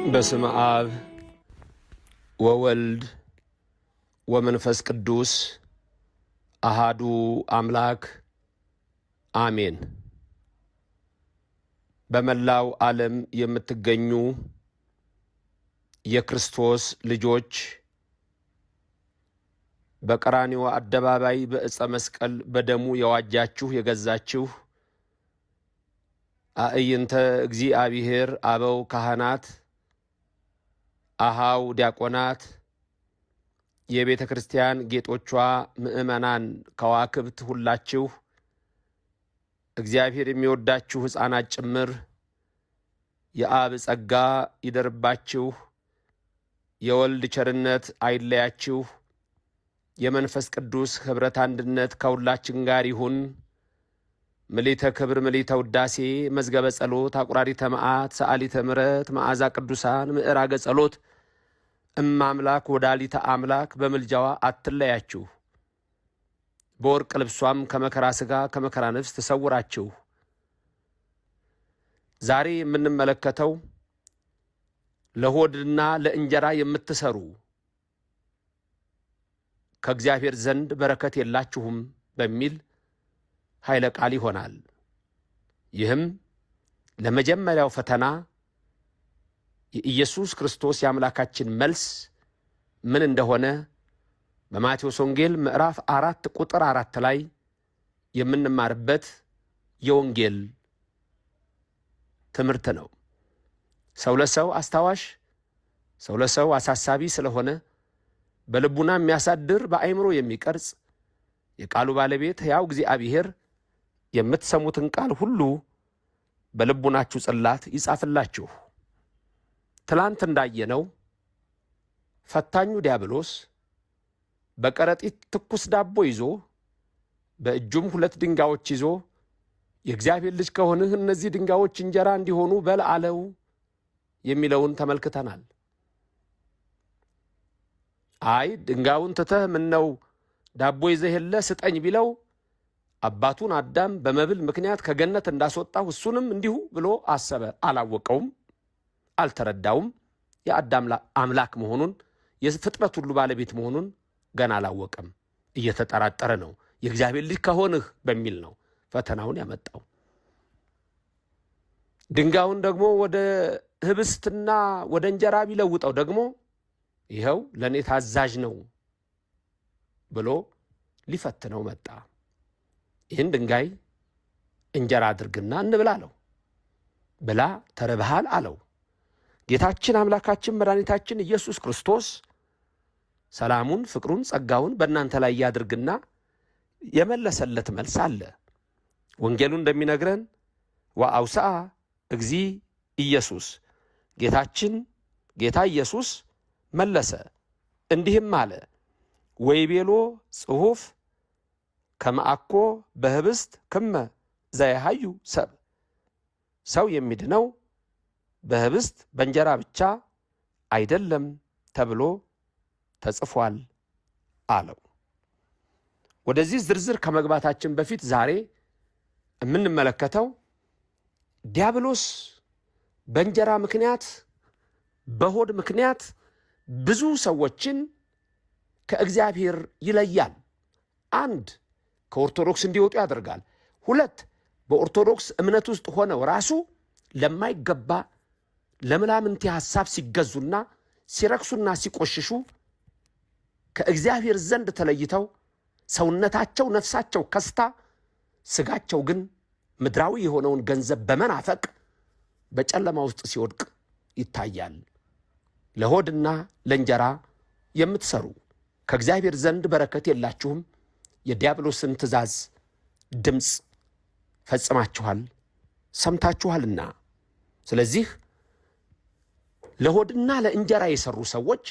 በስመ አብ ወወልድ ወመንፈስ ቅዱስ አሃዱ አምላክ አሜን። በመላው ዓለም የምትገኙ የክርስቶስ ልጆች፣ በቀራንዮ አደባባይ በዕፀ መስቀል በደሙ የዋጃችሁ የገዛችሁ አእይንተ እግዚአብሔር አበው ካህናት፣ አሃው ዲያቆናት፣ የቤተ ክርስቲያን ጌጦቿ ምዕመናን፣ ከዋክብት ሁላችሁ፣ እግዚአብሔር የሚወዳችሁ ሕፃናት ጭምር፣ የአብ ጸጋ ይደርባችሁ፣ የወልድ ቸርነት አይለያችሁ፣ የመንፈስ ቅዱስ ኅብረት አንድነት ከሁላችን ጋር ይሁን። ምሊተ ክብር፣ ምሊተ ውዳሴ፣ መዝገበ ጸሎት፣ አቁራሪተ መዓት፣ ሰዓሊተ ምሕረት፣ መዓዛ ቅዱሳን፣ ምዕራገ ጸሎት፣ እመ አምላክ ወዳሊተ አምላክ በምልጃዋ አትለያችሁ። በወርቅ ልብሷም ከመከራ ሥጋ ከመከራ ነፍስ ትሰውራችሁ። ዛሬ የምንመለከተው ለሆድና ለእንጀራ የምትሰሩ ከእግዚአብሔር ዘንድ በረከት የላችሁም በሚል ኃይለ ቃል ይሆናል። ይህም ለመጀመሪያው ፈተና የኢየሱስ ክርስቶስ የአምላካችን መልስ ምን እንደሆነ በማቴዎስ ወንጌል ምዕራፍ 4 ቁጥር 4 ላይ የምንማርበት የወንጌል ትምህርት ነው። ሰው ለሰው አስታዋሽ፣ ሰው ለሰው አሳሳቢ ስለሆነ በልቡና የሚያሳድር፣ በአእምሮ የሚቀርጽ የቃሉ ባለቤት ሕያው እግዚአብሔር የምትሰሙትን ቃል ሁሉ በልቡናችሁ ጽላት ይጻፍላችሁ። ትላንት እንዳየነው ፈታኙ ዲያብሎስ በከረጢት ትኩስ ዳቦ ይዞ፣ በእጁም ሁለት ድንጋዮች ይዞ፣ የእግዚአብሔር ልጅ ከሆንህ እነዚህ ድንጋዮች እንጀራ እንዲሆኑ በል አለው የሚለውን ተመልክተናል። አይ፣ ድንጋዩን ትተህ ምነው ዳቦ ይዘህ የለ ስጠኝ ቢለው፣ አባቱን አዳም በመብል ምክንያት ከገነት እንዳስወጣው እሱንም እንዲሁ ብሎ አሰበ። አላወቀውም፣ አልተረዳውም። የአዳም አምላክ መሆኑን፣ የፍጥረት ሁሉ ባለቤት መሆኑን ገና አላወቀም። እየተጠራጠረ ነው። የእግዚአብሔር ልጅ ከሆንህ በሚል ነው ፈተናውን ያመጣው። ድንጋዩን ደግሞ ወደ ህብስትና ወደ እንጀራ ቢለውጠው ደግሞ ይኸው ለእኔ ታዛዥ ነው ብሎ ሊፈትነው መጣ። ይህን ድንጋይ እንጀራ አድርግና እንብላ አለው። ብላ፣ ተርበሃል አለው። ጌታችን አምላካችን መድኃኒታችን ኢየሱስ ክርስቶስ ሰላሙን፣ ፍቅሩን፣ ጸጋውን በእናንተ ላይ ያድርግና የመለሰለት መልስ አለ። ወንጌሉ እንደሚነግረን ወአውሥአ እግዚእ ኢየሱስ፣ ጌታችን ጌታ ኢየሱስ መለሰ እንዲህም አለ፣ ወይቤሎ ጽሑፍ ከመ አኮ በህብስት ክመ ዘየሐዩ ሰብእ፣ ሰው የሚድነው በህብስት በእንጀራ ብቻ አይደለም ተብሎ ተጽፏል አለው። ወደዚህ ዝርዝር ከመግባታችን በፊት ዛሬ የምንመለከተው ዲያብሎስ በእንጀራ ምክንያት፣ በሆድ ምክንያት ብዙ ሰዎችን ከእግዚአብሔር ይለያል። አንድ፣ ከኦርቶዶክስ እንዲወጡ ያደርጋል። ሁለት፣ በኦርቶዶክስ እምነት ውስጥ ሆነው ራሱ ለማይገባ ለምናምንቴ ሐሳብ ሲገዙና ሲረክሱና ሲቆሽሹ፣ ከእግዚአብሔር ዘንድ ተለይተው ሰውነታቸው ነፍሳቸው ከስታ ስጋቸው ግን ምድራዊ የሆነውን ገንዘብ በመናፈቅ በጨለማ ውስጥ ሲወድቅ ይታያል። ለሆድና ለእንጀራ የምትሰሩ ከእግዚአብሔር ዘንድ በረከት የላችሁም፣ የዲያብሎስን ትእዛዝ ድምፅ ፈጽማችኋል፣ ሰምታችኋልና። ስለዚህ ለሆድና ለእንጀራ የሰሩ ሰዎች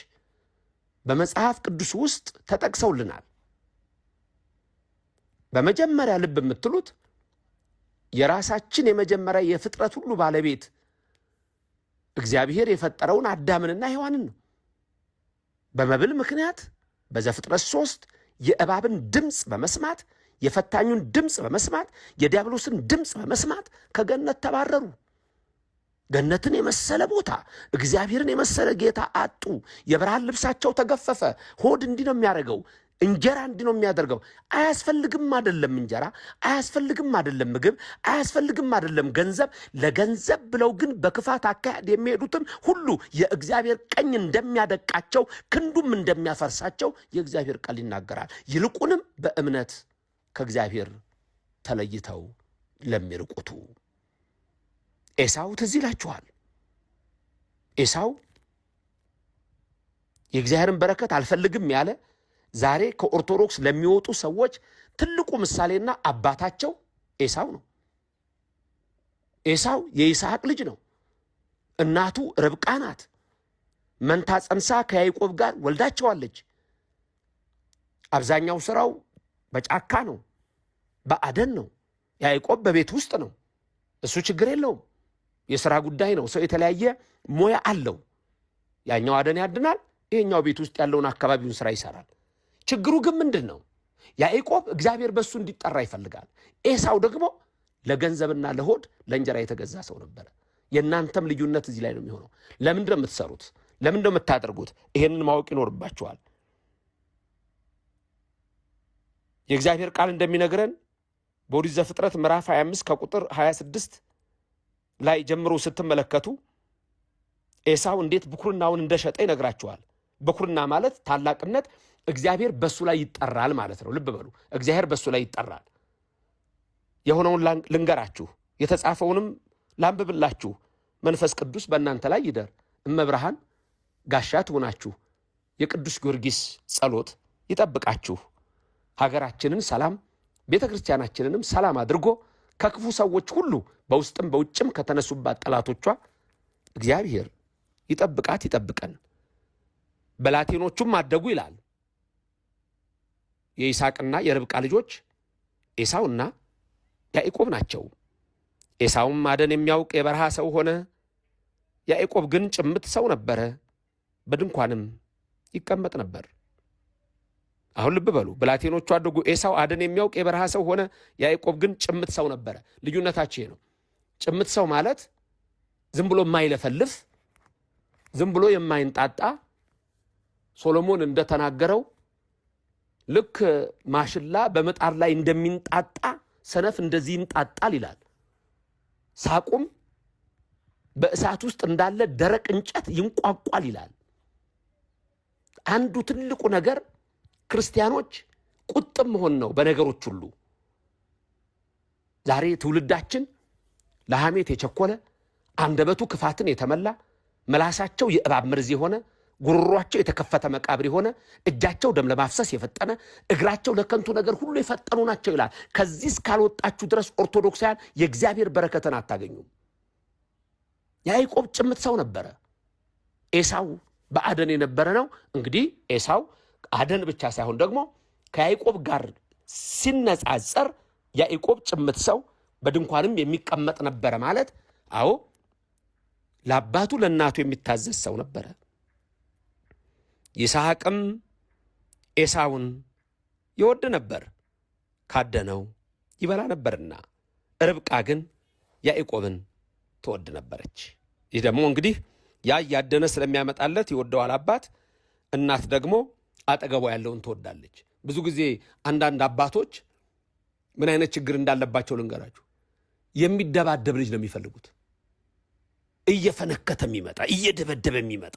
በመጽሐፍ ቅዱስ ውስጥ ተጠቅሰውልናል። በመጀመሪያ ልብ የምትሉት የራሳችን የመጀመሪያ የፍጥረት ሁሉ ባለቤት እግዚአብሔር የፈጠረውን አዳምንና ሔዋንን ነው። በመብል ምክንያት በዘፍጥረት 3 የእባብን ድምፅ በመስማት፣ የፈታኙን ድምፅ በመስማት፣ የዲያብሎስን ድምፅ በመስማት ከገነት ተባረሩ። ገነትን የመሰለ ቦታ፣ እግዚአብሔርን የመሰለ ጌታ አጡ። የብርሃን ልብሳቸው ተገፈፈ። ሆድ እንዲህ ነው የሚያደርገው። እንጀራ እንዲህ ነው የሚያደርገው። አያስፈልግም አይደለም እንጀራ፣ አያስፈልግም አይደለም ምግብ፣ አያስፈልግም አይደለም ገንዘብ። ለገንዘብ ብለው ግን በክፋት አካሄድ የሚሄዱትን ሁሉ የእግዚአብሔር ቀኝ እንደሚያደቃቸው ክንዱም እንደሚያፈርሳቸው የእግዚአብሔር ቃል ይናገራል። ይልቁንም በእምነት ከእግዚአብሔር ተለይተው ለሚርቁቱ። ኤሳው ትዝ ይላችኋል። ኤሳው የእግዚአብሔርን በረከት አልፈልግም ያለ ዛሬ ከኦርቶዶክስ ለሚወጡ ሰዎች ትልቁ ምሳሌና አባታቸው ኤሳው ነው። ኤሳው የይስሐቅ ልጅ ነው። እናቱ ርብቃ ናት። መንታ ጸንሳ ከያዕቆብ ጋር ወልዳቸዋለች። አብዛኛው ስራው በጫካ ነው፣ በአደን ነው። ያዕቆብ በቤት ውስጥ ነው። እሱ ችግር የለውም። የሥራ ጉዳይ ነው። ሰው የተለያየ ሙያ አለው። ያኛው አደን ያድናል፣ ይሄኛው ቤት ውስጥ ያለውን አካባቢውን ስራ ይሰራል። ችግሩ ግን ምንድን ነው? ያዕቆብ እግዚአብሔር በእሱ እንዲጠራ ይፈልጋል። ኤሳው ደግሞ ለገንዘብና ለሆድ ለእንጀራ የተገዛ ሰው ነበረ። የእናንተም ልዩነት እዚህ ላይ ነው የሚሆነው። ለምንድን ነው የምትሰሩት? ለምንድን ነው የምታደርጉት? ይሄንን ማወቅ ይኖርባችኋል። የእግዚአብሔር ቃል እንደሚነግረን በኦሪት ዘፍጥረት ምዕራፍ 25 ከቁጥር 26 ላይ ጀምሮ ስትመለከቱ ኤሳው እንዴት ብኩርናውን እንደሸጠ ይነግራችኋል። ብኩርና ማለት ታላቅነት፣ እግዚአብሔር በሱ ላይ ይጠራል ማለት ነው። ልብ በሉ፣ እግዚአብሔር በሱ ላይ ይጠራል። የሆነውን ልንገራችሁ፣ የተጻፈውንም ላንብብላችሁ። መንፈስ ቅዱስ በእናንተ ላይ ይደር፣ እመብርሃን ጋሻ ትሁናችሁ፣ የቅዱስ ጊዮርጊስ ጸሎት ይጠብቃችሁ፣ ሀገራችንን ሰላም ቤተ ክርስቲያናችንንም ሰላም አድርጎ ከክፉ ሰዎች ሁሉ በውስጥም በውጭም ከተነሱባት ጠላቶቿ እግዚአብሔር ይጠብቃት ይጠብቀን። በላቴኖቹም አደጉ ይላል። የይስሐቅና የርብቃ ልጆች ኤሳውና ያዕቆብ ናቸው። ኤሳውም አደን የሚያውቅ የበረሃ ሰው ሆነ። ያዕቆብ ግን ጭምት ሰው ነበረ፣ በድንኳንም ይቀመጥ ነበር። አሁን ልብ በሉ፣ ብላቴኖቹ አደጉ። ኤሳው አደን የሚያውቅ የበረሃ ሰው ሆነ፣ ያዕቆብ ግን ጭምት ሰው ነበረ። ልዩነታቸው ይሄ ነው። ጭምት ሰው ማለት ዝም ብሎ የማይለፈልፍ፣ ዝም ብሎ የማይንጣጣ፣ ሶሎሞን እንደተናገረው ልክ ማሽላ በምጣድ ላይ እንደሚንጣጣ ሰነፍ እንደዚህ ይንጣጣል ይላል። ሳቁም በእሳት ውስጥ እንዳለ ደረቅ እንጨት ይንቋቋል ይላል። አንዱ ትልቁ ነገር ክርስቲያኖች ቁጥብ መሆን ነው በነገሮች ሁሉ። ዛሬ ትውልዳችን ለሐሜት የቸኮለ፣ አንደበቱ ክፋትን የተመላ፣ ምላሳቸው የእባብ መርዝ የሆነ፣ ጉሮሯቸው የተከፈተ መቃብር የሆነ፣ እጃቸው ደም ለማፍሰስ የፈጠነ፣ እግራቸው ለከንቱ ነገር ሁሉ የፈጠኑ ናቸው ይላል። ከዚህ እስካልወጣችሁ ድረስ ኦርቶዶክሳውያን የእግዚአብሔር በረከትን አታገኙም። ያዕቆብ ጭምት ሰው ነበረ። ኤሳው በአደን የነበረ ነው። እንግዲህ ኤሳው አደን ብቻ ሳይሆን ደግሞ ከያዕቆብ ጋር ሲነጻጸር ያዕቆብ ጭምት ሰው በድንኳንም የሚቀመጥ ነበረ ማለት፣ አዎ ለአባቱ ለእናቱ የሚታዘዝ ሰው ነበረ። ይስሐቅም ኤሳውን ይወድ ነበር፣ ካደነው ይበላ ነበርና። ርብቃ ግን ያዕቆብን ትወድ ነበረች። ይህ ደግሞ እንግዲህ ያ እያደነ ስለሚያመጣለት ይወደዋል አባት፣ እናት ደግሞ አጠገቧ ያለውን ትወዳለች። ብዙ ጊዜ አንዳንድ አባቶች ምን አይነት ችግር እንዳለባቸው ልንገራችሁ። የሚደባደብ ልጅ ነው የሚፈልጉት። እየፈነከተ የሚመጣ፣ እየደበደበ የሚመጣ፣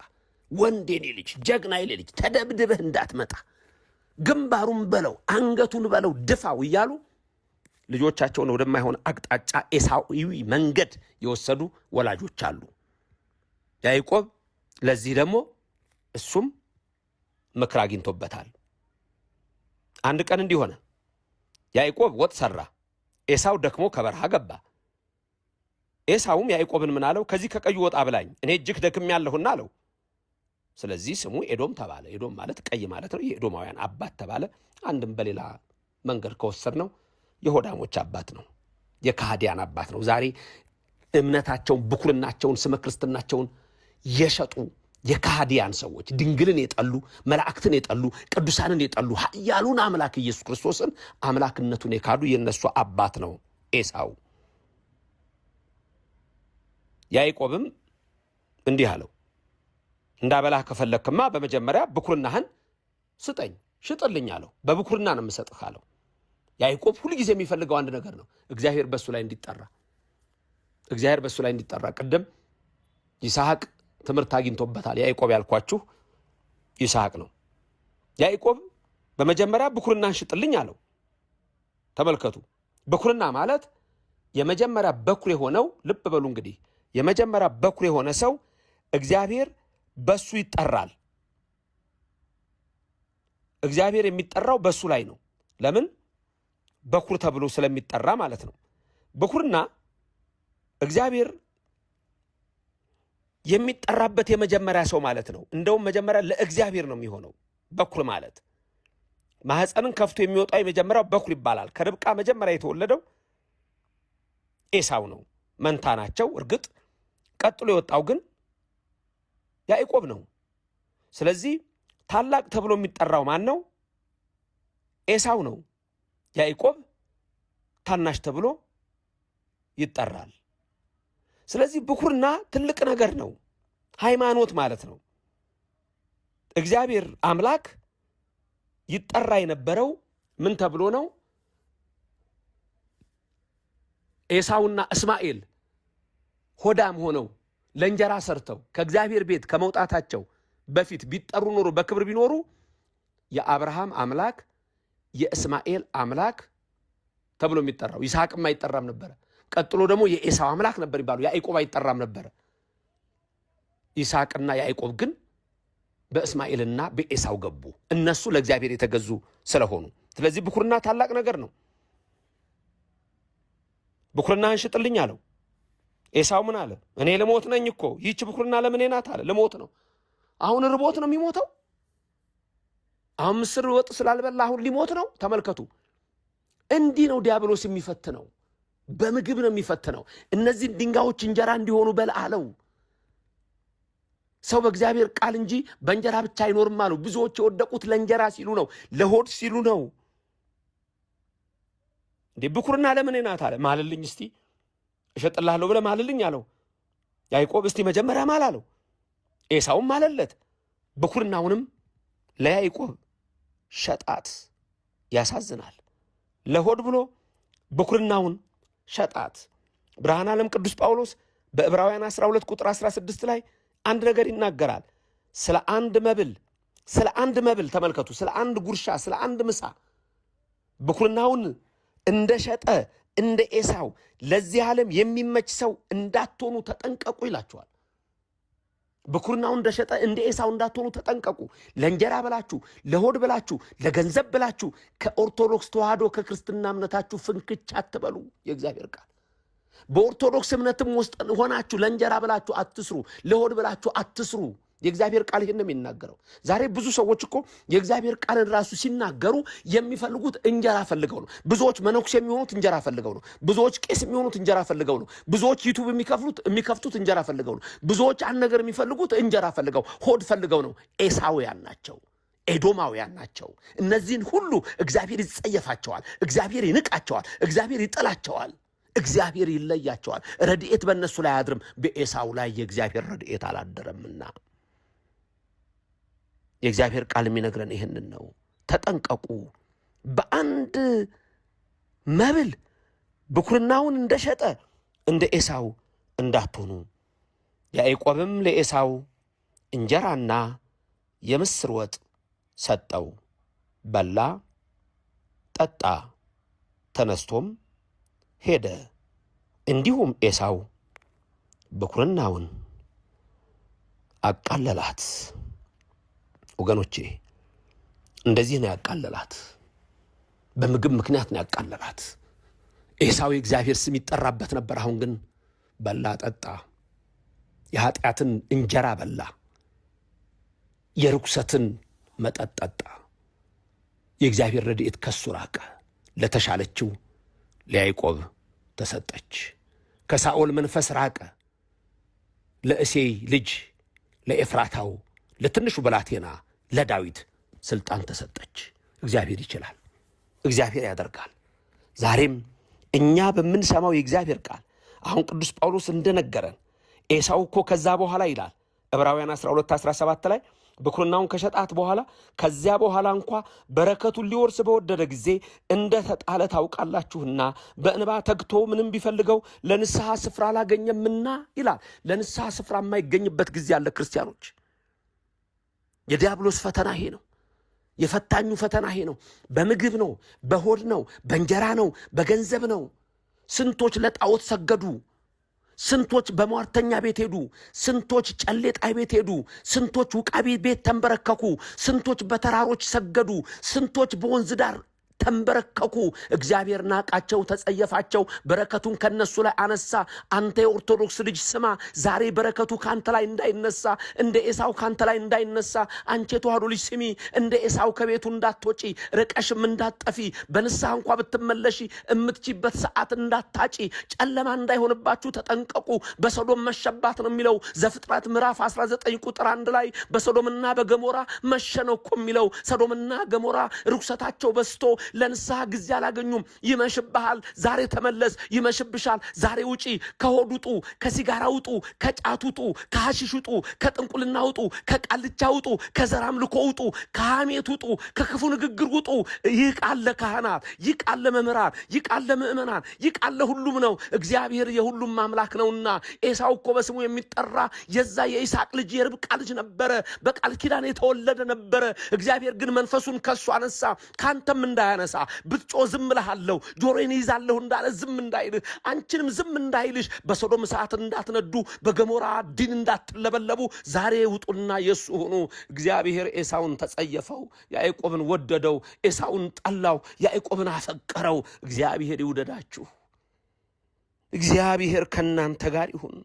ወንድ የኔ ልጅ፣ ጀግና የኔ ልጅ፣ ተደብድበህ እንዳትመጣ፣ ግንባሩን በለው፣ አንገቱን በለው፣ ድፋው እያሉ ልጆቻቸውን ወደማይሆን አቅጣጫ ኤሳዊ መንገድ የወሰዱ ወላጆች አሉ። ያዕቆብ ለዚህ ደግሞ እሱም ምክር አግኝቶበታል። አንድ ቀን እንዲህ ሆነ። ያዕቆብ ወጥ ሰራ፣ ኤሳው ደክሞ ከበረሃ ገባ። ኤሳውም ያዕቆብን ምን አለው? ከዚህ ከቀዩ ወጥ አብላኝ፣ እኔ እጅግ ደክሜያለሁና አለው። ስለዚህ ስሙ ኤዶም ተባለ። ኤዶም ማለት ቀይ ማለት ነው። የኤዶማውያን አባት ተባለ። አንድም በሌላ መንገድ ከወሰድነው የሆዳሞች አባት ነው፣ የካህዲያን አባት ነው። ዛሬ እምነታቸውን፣ ብኩርናቸውን፣ ስመ ክርስትናቸውን የሸጡ የካህዲያን ሰዎች፣ ድንግልን የጠሉ፣ መላእክትን የጠሉ፣ ቅዱሳንን የጠሉ፣ ኃያሉን አምላክ ኢየሱስ ክርስቶስን አምላክነቱን የካዱ የእነሱ አባት ነው ኤሳው። ያዕቆብም እንዲህ አለው፣ እንዳበላህ ከፈለክማ በመጀመሪያ ብኩርናህን ስጠኝ፣ ሽጥልኝ አለው። በብኩርና ነው የምሰጥህ አለው። ያዕቆብ ሁልጊዜ የሚፈልገው አንድ ነገር ነው፣ እግዚአብሔር በሱ ላይ እንዲጠራ። እግዚአብሔር በሱ ላይ እንዲጠራ። ቅድም ይስሐቅ ትምህርት አግኝቶበታል። ያዕቆብ ያልኳችሁ ይስሐቅ ነው። ያዕቆብ በመጀመሪያ ብኩርናን ሽጥልኝ አለው። ተመልከቱ፣ ብኩርና ማለት የመጀመሪያ በኩር የሆነው፣ ልብ በሉ እንግዲህ፣ የመጀመሪያ በኩር የሆነ ሰው እግዚአብሔር በሱ ይጠራል። እግዚአብሔር የሚጠራው በሱ ላይ ነው። ለምን? በኩር ተብሎ ስለሚጠራ ማለት ነው። ብኩርና እግዚአብሔር የሚጠራበት የመጀመሪያ ሰው ማለት ነው። እንደውም መጀመሪያ ለእግዚአብሔር ነው የሚሆነው። በኩር ማለት ማህፀንን ከፍቶ የሚወጣው የመጀመሪያው በኩር ይባላል። ከርብቃ መጀመሪያ የተወለደው ኤሳው ነው። መንታ ናቸው። እርግጥ ቀጥሎ የወጣው ግን ያዕቆብ ነው። ስለዚህ ታላቅ ተብሎ የሚጠራው ማን ነው? ኤሳው ነው። ያዕቆብ ታናሽ ተብሎ ይጠራል። ስለዚህ ብኩርና ትልቅ ነገር ነው። ሃይማኖት ማለት ነው። እግዚአብሔር አምላክ ይጠራ የነበረው ምን ተብሎ ነው? ኤሳውና እስማኤል ሆዳም ሆነው ለእንጀራ ሰርተው ከእግዚአብሔር ቤት ከመውጣታቸው በፊት ቢጠሩ ኖሮ፣ በክብር ቢኖሩ፣ የአብርሃም አምላክ፣ የእስማኤል አምላክ ተብሎ የሚጠራው ይስሐቅም አይጠራም ነበረ። ቀጥሎ ደግሞ የኤሳው አምላክ ነበር ይባሉ፣ ያዕቆብ አይጠራም ነበረ። ይስሐቅና ያዕቆብ ግን በእስማኤልና በኤሳው ገቡ፣ እነሱ ለእግዚአብሔር የተገዙ ስለሆኑ። ስለዚህ ብኩርና ታላቅ ነገር ነው። ብኩርናህን ሽጥልኝ አለው። ኤሳው ምን አለ? እኔ ልሞት ነኝ እኮ፣ ይህች ብኩርና ለምኔ ናት አለ። ልሞት ነው። አሁን ርቦት ነው የሚሞተው። አሁን ምስር ወጥ ስላልበላ አሁን ሊሞት ነው። ተመልከቱ። እንዲህ ነው ዲያብሎስ የሚፈትነው። በምግብ ነው የሚፈትነው። እነዚህን ድንጋዮች እንጀራ እንዲሆኑ በል አለው። ሰው በእግዚአብሔር ቃል እንጂ በእንጀራ ብቻ አይኖርም አሉ። ብዙዎች የወደቁት ለእንጀራ ሲሉ ነው፣ ለሆድ ሲሉ ነው። እንዴ ብኩርና ለምን ናት አለ። ማልልኝ እስቲ፣ እሸጥልሃለሁ ብለህ ማልልኝ አለው። ያዕቆብ እስቲ መጀመሪያ ማል አለው። ኤሳውም ማለለት። ብኩርናውንም ለያዕቆብ ሸጣት። ያሳዝናል። ለሆድ ብሎ ብኩርናውን ሸጣት። ብርሃነ ዓለም ቅዱስ ጳውሎስ በዕብራውያን 12 ቁጥር 16 ላይ አንድ ነገር ይናገራል። ስለ አንድ መብል፣ ስለ አንድ መብል፣ ተመልከቱ፣ ስለ አንድ ጉርሻ፣ ስለ አንድ ምሳ ብኩርናውን እንደሸጠ እንደ ኤሳው ለዚህ ዓለም የሚመች ሰው እንዳትሆኑ ተጠንቀቁ ይላቸዋል። ብኩርናውን እንደሸጠ እንደ ኤሳው እንዳትሆኑ ተጠንቀቁ። ለእንጀራ ብላችሁ፣ ለሆድ ብላችሁ፣ ለገንዘብ ብላችሁ ከኦርቶዶክስ ተዋህዶ ከክርስትና እምነታችሁ ፍንክች አትበሉ። የእግዚአብሔር ቃል፣ በኦርቶዶክስ እምነትም ውስጥ ሆናችሁ ለእንጀራ ብላችሁ አትስሩ፣ ለሆድ ብላችሁ አትስሩ። የእግዚአብሔር ቃል ይህን ነው የሚናገረው። ዛሬ ብዙ ሰዎች እኮ የእግዚአብሔር ቃልን ራሱ ሲናገሩ የሚፈልጉት እንጀራ ፈልገው ነው። ብዙዎች መነኩሴ የሚሆኑት እንጀራ ፈልገው ነው። ብዙዎች ቄስ የሚሆኑት እንጀራ ፈልገው ነው። ብዙዎች YouTube የሚከፍቱት እንጀራ ፈልገው ነው። ብዙዎች አንድ ነገር የሚፈልጉት እንጀራ ፈልገው፣ ሆድ ፈልገው ነው። ኤሳውያን ናቸው። ኤዶማውያን ናቸው። እነዚህን ሁሉ እግዚአብሔር ይጸየፋቸዋል። እግዚአብሔር ይንቃቸዋል። እግዚአብሔር ይጥላቸዋል። እግዚአብሔር ይለያቸዋል። ረድኤት በእነሱ ላይ አያድርም። በኤሳው ላይ የእግዚአብሔር ረድኤት አላደረምና የእግዚአብሔር ቃል የሚነግረን ይህንን ነው። ተጠንቀቁ። በአንድ መብል ብኩርናውን እንደሸጠ እንደ ኤሳው እንዳትሆኑ። ያዕቆብም ለኤሳው እንጀራና የምስር ወጥ ሰጠው። በላ፣ ጠጣ፣ ተነስቶም ሄደ። እንዲሁም ኤሳው ብኩርናውን አቃለላት። ወገኖቼ፣ እንደዚህ ነው ያቃለላት። በምግብ ምክንያት ነው ያቃለላት። ኤሳው የእግዚአብሔር ስም ይጠራበት ነበር። አሁን ግን በላ፣ ጠጣ፣ የኃጢአትን እንጀራ በላ፣ የርኩሰትን መጠጥ ጠጣ። የእግዚአብሔር ረድኤት ከሱ ራቀ። ለተሻለችው ለያዕቆብ ተሰጠች። ከሳኦል መንፈስ ራቀ። ለእሴይ ልጅ ለኤፍራታው ለትንሹ ብላቴና ለዳዊት ስልጣን ተሰጠች። እግዚአብሔር ይችላል። እግዚአብሔር ያደርጋል። ዛሬም እኛ በምንሰማው የእግዚአብሔር ቃል አሁን ቅዱስ ጳውሎስ እንደነገረን ኤሳው እኮ ከዛ በኋላ ይላል ዕብራውያን 12 17 ላይ ብኩርናውን ከሸጣት በኋላ ከዚያ በኋላ እንኳ በረከቱን ሊወርስ በወደደ ጊዜ እንደ ተጣለ ታውቃላችሁና በእንባ ተግቶ ምንም ቢፈልገው ለንስሐ ስፍራ አላገኘምና ይላል። ለንስሐ ስፍራ የማይገኝበት ጊዜ አለ። ክርስቲያኖች፣ የዲያብሎስ ፈተና ይሄ ነው። የፈታኙ ፈተና ይሄ ነው። በምግብ ነው፣ በሆድ ነው፣ በእንጀራ ነው፣ በገንዘብ ነው። ስንቶች ለጣዖት ሰገዱ። ስንቶች በሟርተኛ ቤት ሄዱ። ስንቶች ጨሌ ጣይ ቤት ሄዱ። ስንቶች ውቃቢ ቤት ተንበረከኩ። ስንቶች በተራሮች ሰገዱ። ስንቶች በወንዝ ዳር ተንበረከኩ። እግዚአብሔር ናቃቸው፣ ተጸየፋቸው፣ በረከቱን ከነሱ ላይ አነሳ። አንተ የኦርቶዶክስ ልጅ ስማ፣ ዛሬ በረከቱ ከአንተ ላይ እንዳይነሳ፣ እንደ ኤሳው ከአንተ ላይ እንዳይነሳ። አንቺ የተዋህዶ ልጅ ስሚ፣ እንደ ኤሳው ከቤቱ እንዳትወጪ፣ ርቀሽም እንዳትጠፊ፣ በንስሐ እንኳ ብትመለሺ እምትችይበት ሰዓት እንዳታጪ፣ ጨለማ እንዳይሆንባችሁ ተጠንቀቁ። በሰዶም መሸባት ነው የሚለው ዘፍጥረት ምዕራፍ 19 ቁጥር 1 ላይ። በሰዶምና በገሞራ መሸ ነው እኮ የሚለው። ሰዶምና ገሞራ ርኩሰታቸው በዝቶ ለንስሐ ጊዜ አላገኙም። ይመሽብሃል፣ ዛሬ ተመለስ። ይመሽብሻል፣ ዛሬ ውጪ። ከሆድ ውጡ፣ ከሲጋራ ውጡ፣ ከጫት ውጡ፣ ከሐሺሽ ውጡ፣ ከጥንቁልና ውጡ፣ ከቃልቻ ውጡ፣ ከዘር አምልኮ ውጡ፣ ከሐሜት ውጡ፣ ከክፉ ንግግር ውጡ። ይህ ቃል ለካህናት፣ ይህ ቃል ለመምህራን፣ ይህ ቃል ለምእመናን፣ ይህ ቃል ለሁሉም ነው። እግዚአብሔር የሁሉም አምላክ ነውና። ኤሳው እኮ በስሙ የሚጠራ የዛ የይስሐቅ ልጅ የርብቃ ልጅ ነበረ። በቃል ኪዳን የተወለደ ነበረ። እግዚአብሔር ግን መንፈሱን ከሱ አነሳ፣ ካንተም እንዳያነሳ። ብትጮህ ዝም እልሃለሁ፣ ጆሮዬን ይዛለሁ እንዳለ ዝም እንዳይልህ፣ አንቺንም ዝም እንዳይልሽ፣ በሶዶም እሳት እንዳትነዱ፣ በገሞራ ዲን እንዳትለበለቡ ዛሬ ውጡና የሱ ሁኑ። እግዚአብሔር ኤሳውን ተጸየፈው፣ ያዕቆብን ወደደው። ኤሳውን ጠላው፣ ያዕቆብን አፈቀረው። እግዚአብሔር ይውደዳችሁ። እግዚአብሔር ከእናንተ ጋር ይሁን።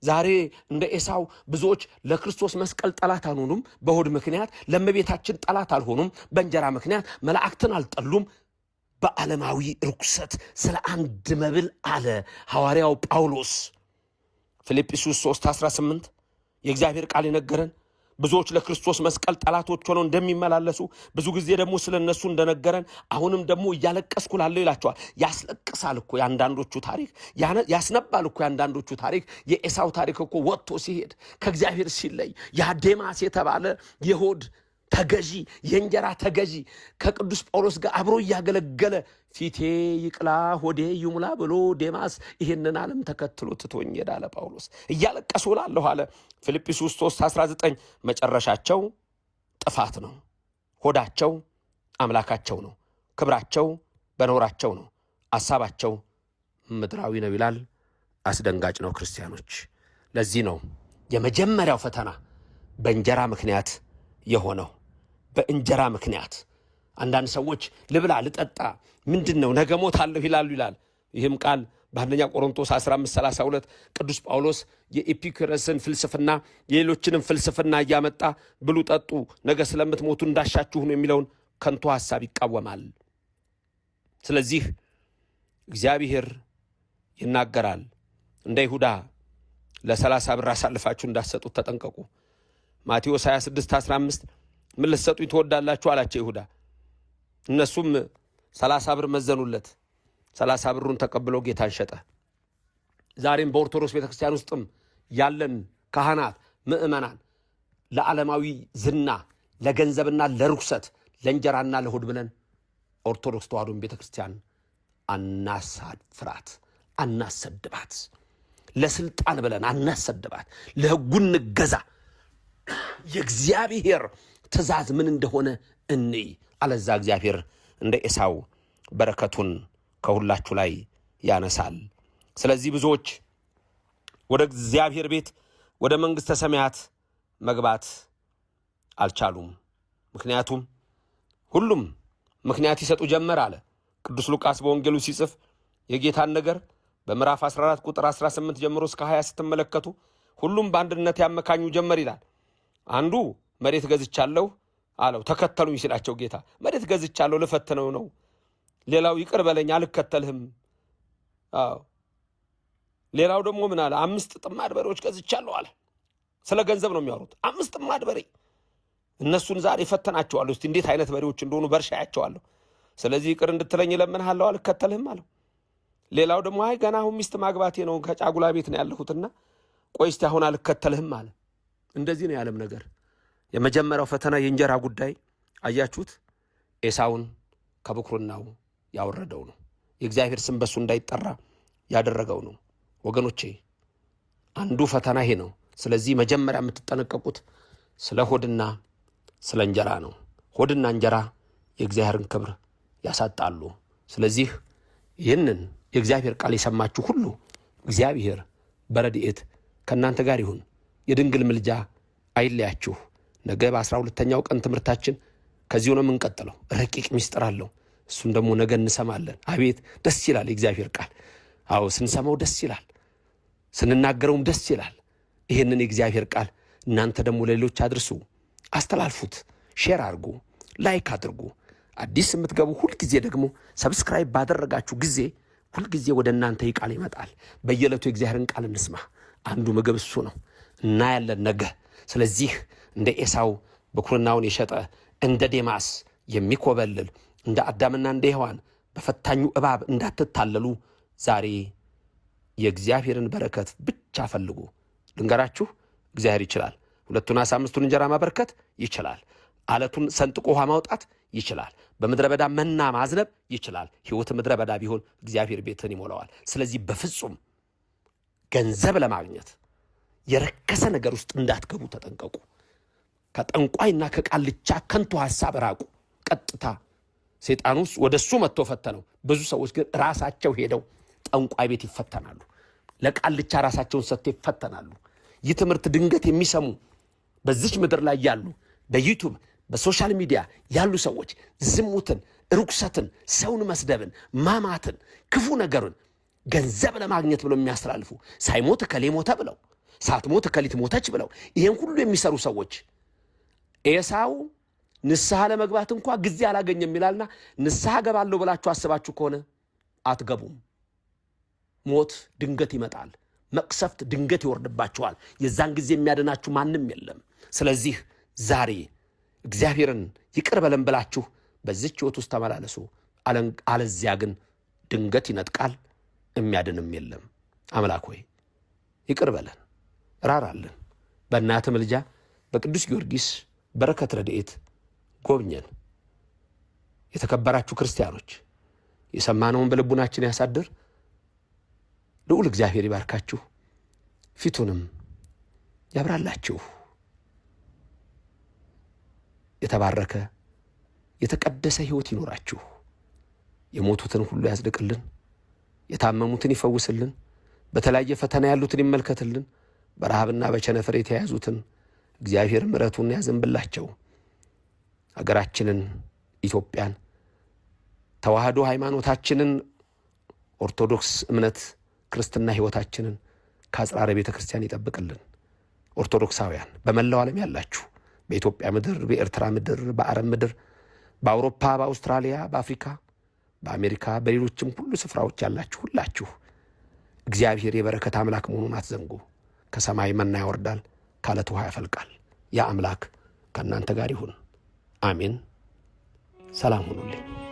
ዛሬ እንደ ኤሳው ብዙዎች ለክርስቶስ መስቀል ጠላት አልሆኑም። በሆድ ምክንያት ለእመቤታችን ጠላት አልሆኑም። በእንጀራ ምክንያት መላእክትን አልጠሉም። በዓለማዊ ርኩሰት ስለ አንድ መብል አለ ሐዋርያው ጳውሎስ ፊልጵስዩስ 3:18። የእግዚአብሔር ቃል የነገረን ብዙዎች ለክርስቶስ መስቀል ጠላቶች ሆነው እንደሚመላለሱ ብዙ ጊዜ ደግሞ ስለ እነሱ እንደነገረን አሁንም ደግሞ እያለቀስኩ ላለሁ ይላቸዋል። ያስለቅሳል እኮ የአንዳንዶቹ ታሪክ፣ ያስነባል እኮ የአንዳንዶቹ ታሪክ። የኤሳው ታሪክ እኮ ወጥቶ ሲሄድ ከእግዚአብሔር ሲለይ ያ ዴማስ የተባለ የሆድ ተገዢ፣ የእንጀራ ተገዢ፣ ከቅዱስ ጳውሎስ ጋር አብሮ እያገለገለ ፊቴ ይቅላ ሆዴ ይሙላ ብሎ ዴማስ ይህንን ዓለም ተከትሎ ትቶኝ ሄደ አለ ጳውሎስ። እያለቀሱ እላለሁ አለ ፊልጵስዩስ 3:19። መጨረሻቸው ጥፋት ነው። ሆዳቸው አምላካቸው ነው። ክብራቸው በኖራቸው ነው። አሳባቸው ምድራዊ ነው ይላል። አስደንጋጭ ነው ክርስቲያኖች። ለዚህ ነው የመጀመሪያው ፈተና በእንጀራ ምክንያት የሆነው። በእንጀራ ምክንያት አንዳንድ ሰዎች ልብላ ልጠጣ፣ ምንድን ነው፣ ነገ ሞታለሁ ይላሉ ይላል። ይህም ቃል በአንደኛ ቆሮንቶስ 15:32 ቅዱስ ጳውሎስ የኤፒኩረስን ፍልስፍና የሌሎችንም ፍልስፍና እያመጣ ብሉ ጠጡ፣ ነገ ስለምትሞቱ እንዳሻችሁ ነው የሚለውን ከንቱ ሐሳብ ይቃወማል። ስለዚህ እግዚአብሔር ይናገራል። እንደ ይሁዳ ለ30 ብር አሳልፋችሁ እንዳትሰጡት ተጠንቀቁ። ማቴዎስ 26 15 ምን ልትሰጡኝ ትወዳላችሁ አላቸው ይሁዳ። እነሱም 30 ብር መዘኑለት። 30 ብሩን ተቀብሎ ጌታን ሸጠ። ዛሬም በኦርቶዶክስ ቤተክርስቲያን ውስጥም ያለን ካህናት፣ ምዕመናን ለዓለማዊ ዝና፣ ለገንዘብና ለርኩሰት፣ ለእንጀራና ለሆድ ብለን ኦርቶዶክስ ተዋሕዶን ቤተክርስቲያን አናሳፍራት፣ አናሰድባት። ለስልጣን ብለን አናሰድባት። ለሕጉ እንገዛ። የእግዚአብሔር ትእዛዝ ምን እንደሆነ እንይ። አለዛ እግዚአብሔር እንደ ኤሳው በረከቱን ከሁላችሁ ላይ ያነሳል። ስለዚህ ብዙዎች ወደ እግዚአብሔር ቤት ወደ መንግሥተ ሰማያት መግባት አልቻሉም። ምክንያቱም ሁሉም ምክንያት ይሰጡ ጀመር አለ ቅዱስ ሉቃስ በወንጌሉ ሲጽፍ። የጌታን ነገር በምዕራፍ 14 ቁጥር 18 ጀምሮ እስከ 20 ስትመለከቱ ሁሉም በአንድነት ያመካኙ ጀመር ይላል። አንዱ መሬት ገዝቻለሁ አለው። ተከተሉኝ ሲላቸው ጌታ መሬት ገዝቻለሁ ልፈትነው ነው። ሌላው ይቅር በለኝ አልከተልህም። አዎ። ሌላው ደግሞ ምን አለ? 5 ጥማድ በሬዎች ገዝቻለሁ አለ። ስለ ገንዘብ ነው የሚያወሩት። 5 ጥማድ በሬ፣ እነሱን ዛሬ ፈተናቸዋለሁ። እስቲ እንዴት አይነት በሬዎች እንደሆኑ በእርሻ አያቸዋለሁ። ስለዚህ ይቅር እንድትለኝ እለምንሃለሁ፣ አልከተልህም አለው። ሌላው ደግሞ አይ ገና አሁን ሚስት ማግባቴ ነው፣ ከጫጉላ ቤት ነው ያለሁትና ቆይ እስቲ አሁን አልከተልህም አለ። እንደዚህ ነው የዓለም ነገር። የመጀመሪያው ፈተና የእንጀራ ጉዳይ አያችሁት? ኤሳውን ከብኩርናው ያወረደው ነው። የእግዚአብሔር ስም በሱ እንዳይጠራ ያደረገው ነው። ወገኖቼ፣ አንዱ ፈተና ይሄ ነው። ስለዚህ መጀመሪያ የምትጠነቀቁት ስለ ሆድና ስለ እንጀራ ነው። ሆድና እንጀራ የእግዚአብሔርን ክብር ያሳጣሉ። ስለዚህ ይህንን የእግዚአብሔር ቃል የሰማችሁ ሁሉ እግዚአብሔር በረድኤት ከእናንተ ጋር ይሁን። የድንግል ምልጃ አይለያችሁ። ነገ በ12ኛው ቀን ትምህርታችን ከዚሁ ነው የምንቀጥለው። ረቂቅ ምስጢር አለው። እሱን ደግሞ ነገ እንሰማለን። አቤት ደስ ይላል የእግዚአብሔር ቃል። አዎ፣ ስንሰማው ደስ ይላል፣ ስንናገረውም ደስ ይላል። ይህንን የእግዚአብሔር ቃል እናንተ ደግሞ ለሌሎች አድርሱ፣ አስተላልፉት፣ share አድርጉ፣ like አድርጉ። አዲስ የምትገቡ ሁልጊዜ ደግሞ subscribe ባደረጋችሁ ጊዜ ሁልጊዜ ወደ እናንተ ይህ ቃል ይመጣል። በየዕለቱ የእግዚአብሔርን ቃል እንስማ። አንዱ ምግብ እሱ ነው። እናያለን ነገ። ስለዚህ እንደ ኤሳው ብኩርናውን የሸጠ፣ እንደ ዴማስ የሚኮበልል፣ እንደ አዳምና እንደ ሔዋን በፈታኙ እባብ እንዳትታለሉ ዛሬ የእግዚአብሔርን በረከት ብቻ ፈልጉ። ልንገራችሁ፣ እግዚአብሔር ይችላል። ሁለቱን ዓሣ አምስቱን እንጀራ ማበርከት ይችላል። አለቱን ሰንጥቆ ውሃ ማውጣት ይችላል። በምድረ በዳ መና ማዝነብ ይችላል። ሕይወት ምድረ በዳ ቢሆን እግዚአብሔር ቤትን ይሞላዋል። ስለዚህ በፍጹም ገንዘብ ለማግኘት የረከሰ ነገር ውስጥ እንዳትገቡ ተጠንቀቁ። ከጠንቋይና ከቃልቻ ከንቱ ሐሳብ ራቁ። ቀጥታ ሰይጣኑ ወደ እሱ መጥቶ ፈተነው። ብዙ ሰዎች ግን ራሳቸው ሄደው ጠንቋይ ቤት ይፈተናሉ። ለቃልቻ ራሳቸውን ሰጥተው ይፈተናሉ። ይህ ትምህርት ድንገት የሚሰሙ በዚች ምድር ላይ ያሉ፣ በ YouTube በ social media ያሉ ሰዎች ዝሙትን፣ ርኩሰትን፣ ሰውን መስደብን፣ ማማትን፣ ክፉ ነገርን ገንዘብ ለማግኘት ብለው የሚያስተላልፉ፣ ሳይሞት እከሌ ሞተ ብለው፣ ሳትሞት እከሊት ሞተች ብለው ይህን ሁሉ የሚሰሩ ሰዎች፣ ኤሳው ንስሐ ለመግባት እንኳ ጊዜ አላገኘም ይላልና ንስሐ ገባለሁ ብላችሁ አስባችሁ ከሆነ አትገቡም። ሞት ድንገት ይመጣል። መቅሰፍት ድንገት ይወርድባችኋል። የዛን ጊዜ የሚያድናችሁ ማንም የለም። ስለዚህ ዛሬ እግዚአብሔርን ይቅር በለን ብላችሁ በዚች ሕይወት ውስጥ ተመላለሱ። አለዚያ ግን ድንገት ይነጥቃል፣ የሚያድንም የለም። አምላክ ሆይ፣ ይቅር በለን፣ ራራልን። በእናትህ ምልጃ በቅዱስ ጊዮርጊስ በረከት ረድኤት ጎብኘን። የተከበራችሁ ክርስቲያኖች፣ የሰማነውን በልቡናችን ያሳድር። ልዑል እግዚአብሔር ይባርካችሁ፣ ፊቱንም ያብራላችሁ። የተባረከ የተቀደሰ ሕይወት ይኖራችሁ። የሞቱትን ሁሉ ያጽድቅልን፣ የታመሙትን ይፈውስልን፣ በተለያየ ፈተና ያሉትን ይመልከትልን። በረሃብና በቸነፈር የተያዙትን እግዚአብሔር ምሕረቱን ያዘንብላቸው። አገራችንን ኢትዮጵያን፣ ተዋህዶ ሃይማኖታችንን፣ ኦርቶዶክስ እምነት ክርስትና ሕይወታችንን ከአጽራረ ቤተ ክርስቲያን ይጠብቅልን። ኦርቶዶክሳውያን በመላው ዓለም ያላችሁ፣ በኢትዮጵያ ምድር፣ በኤርትራ ምድር፣ በአረብ ምድር፣ በአውሮፓ፣ በአውስትራሊያ፣ በአፍሪካ፣ በአሜሪካ፣ በሌሎችም ሁሉ ስፍራዎች ያላችሁ ሁላችሁ እግዚአብሔር የበረከት አምላክ መሆኑን አትዘንጉ። ከሰማይ መና ያወርዳል፣ ከዓለት ውሃ ያፈልቃል። ያ አምላክ ከእናንተ ጋር ይሁን። አሜን። ሰላም ሁኑልኝ።